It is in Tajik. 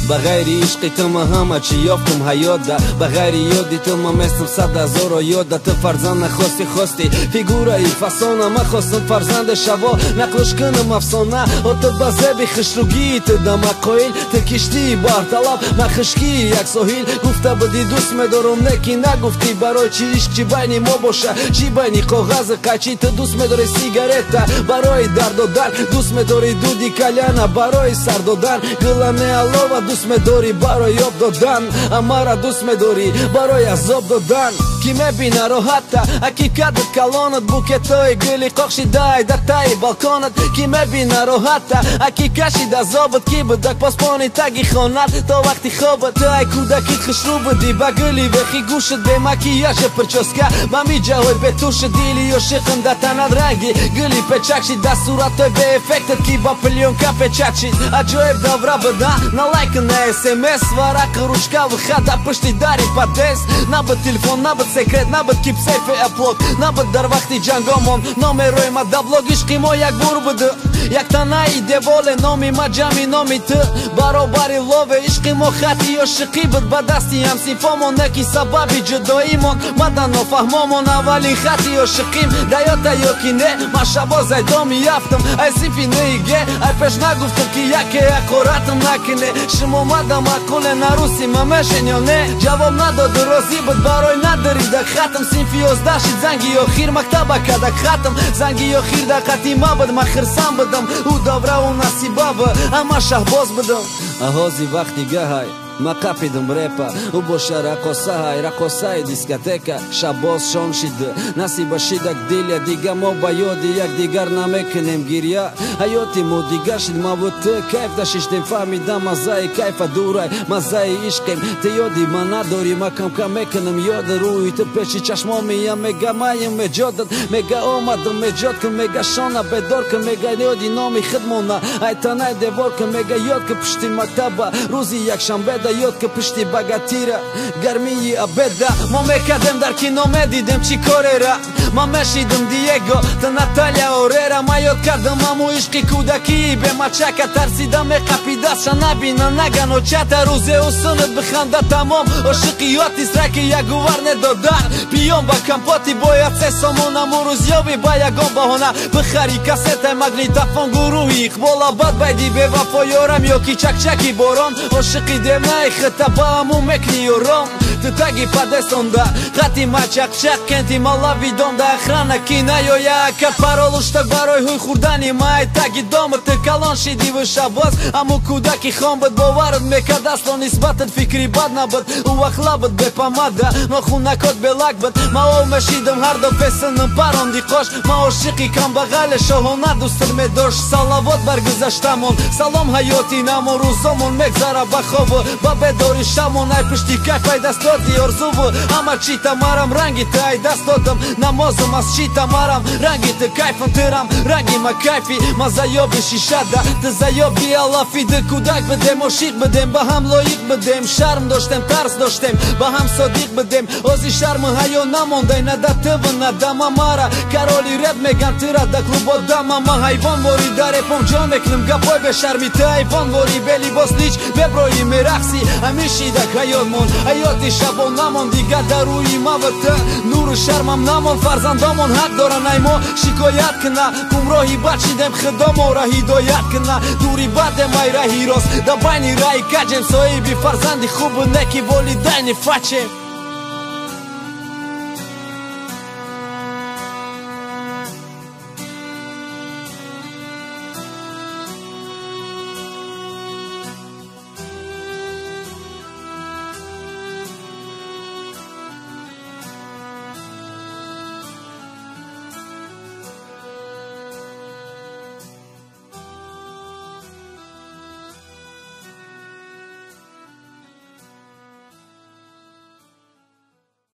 Ба ғайри ишқи ту ман ҳама чӣ ёфтум ҳаётда, ба ғайри ёди ту ман местам сад ҳазоро ёдда. Ту фарзанд нахости, хости фигураи фасона, ман хостам фарзанде шаво нақлш кунам афсона. О ту ба зеби хушругии ту дама қоил, ту киштии баҳрталаб, ман хушкии як соҳил. Гуфта будӣ дӯст медорум, не ки нагуфтӣ барои чӣ ишқ чӣ байни мо боша, чӣ байни коғази қайчӣ. Ту дӯст медорӣ сигарета барои дар додан, дӯст медорӣ дуди каляна барои сар додан, гулане алова дӯст медорӣ барои об додан, амара дӯст медорӣ барои азоб додан. Ки мебина роҳатта аки кадат калонат, букетҳои гули қоқшидаи дар таи балконат. Ки мебина роҳатта аки кашид азобат, ки будак посбони таги хонат то вақти хобат. Ту ай кӯдакит хушрӯ будӣ, ба гули бехи гӯшат, бе макияжа прическа ба миҷаҳои бетушат. Дили ошиқам дар танат ранги гули печак шид, дар суратҳои беэффектат ки ба плёнка печат шид. Аҷоиб давра буда на лайк, на смс, варақа ручка вихада пушти дари подъезд. Набуд телефон, набуд секрет, набуд кипсейфи аплод, набуд дар вақти ҷангомон номерои ма да блог. Ишқи мо як бур буду, як танаи деволе, номи ма ҷамъи номи ту баробари лове. Ишқи мо хати ошиқӣ буд ба дасти ҳамсинфомон, не ки сабаби ҷудоимон мада нофаҳмомон. Аввалин хати ошиқим да ёта ё ки не, ман шабоз ай доми яфтам, ай синфи ниге, ай пеш нагуфтам ки яке ҳақоратам накине. Шумо мада маъқуле наруси ма мешен ё не? Ҷавоб надоду розӣ буд барои надарида хатм. Синфи 11 шид занги охир мактаба кадак хатм. Занги охир дар қати ма буд, ман хирсан будам, ӯ давра ӯ насибаба, ама шаҳбоз будам. Аҳози вақти гаҳай ма қапидум репа, ӯ боша раққосаҳай, раққосаи дискотека. Шабоз шом шид, насиба шидак диля, дига мо ба ёди якдигар намекунем гирья. Ҳаёти мо дигар шид, маву ту кайф дашиштем, фаҳмидам маззаи кайфа дурай, маззаи ишқем. Ту ёди ман надорӣ, ма камкам мекунам ёд рӯи ту пеши чашмомиям. Мега маем эҷодат, мега омадам эҷод кун, мега шона бедор кун, мега ёди номи худ мона ай танай девор кун, мега ёд ки пушти мактаба рӯзи якшанбеда, ёд ки пушти багатира гармии абеда. Мо мекардем дар кино, медидем чӣ корера, ман мешидам Диего, ту Наталия Орера. Ман ёд кардам аму ишқи кӯдакии бемачака, тарсидам меқапи дастша набина нагано чата. Рӯзе усунат биханда тамом, ошиқи ётисраки ягувар недодан. Пиён ба компоти бояд се сомон, аму рӯзёби ба ягон баҳона бихари кассетаи магнитофон. Гурӯҳи иқбол абад байди бевафо ёрам ё ки чакчаки борон. Ошиқи демнаи хита ба аму мекни ёром, ту таги падесонда хати ма чақчақ кенти малави дом да охрана ки наёя ака парол уштак барои ҳуй хӯрдани май таги дома. Ту калон шидиву шабоз, аму кӯдаки хом буд, боварат мекард асло нисбатат фикри бад набуд. Ӯ вақт лабуд бепамада, нохунакот белак буд, ма ов мешидам ҳар ду фесинам паронди қош. Ма ошиқи камбағале шоҳона дӯстат медошт. Салавот бар гузаштамон, салом ҳаёти намон, рӯзомон мегзара ба хобу ба бедори шамон. Ай пушти кайф ай даст доди орзуву ҳама чӣ тамарам, ранги ту ай даст додам, намозам аз чӣ тамарам, ранги ту кайфам тырам, ранги ма кайфи ма заёби шишада, ту заёби алафи. Ду кӯдак будем, ошиқ будем, ба ҳам лоиқ будем, шарм доштем, тарс доштем, ба ҳам содиқ будем. Ози шарму ҳаё намондай на да туву на да ма, мара кароли реп меган тыра да клуб одама. Ма ҳайвон вори дар репом ҷон мекунам гапой бешарми, ту ҳайвон вори белибос лич беброи мерақси. Ҳамин шидак ҳаётмон, ҳаёти шабон намон, дигар дар рӯи маву ту нуру шармам намон. Фарзандомон ҳақ доранд ай мо шикоят куна, гумроҳи бад шидем, худо моро ҳидоят куна. Дури бадем ай раҳи рост, да байни раи каҷем, соҳиби фарзанди хубу неки волидайни фачем.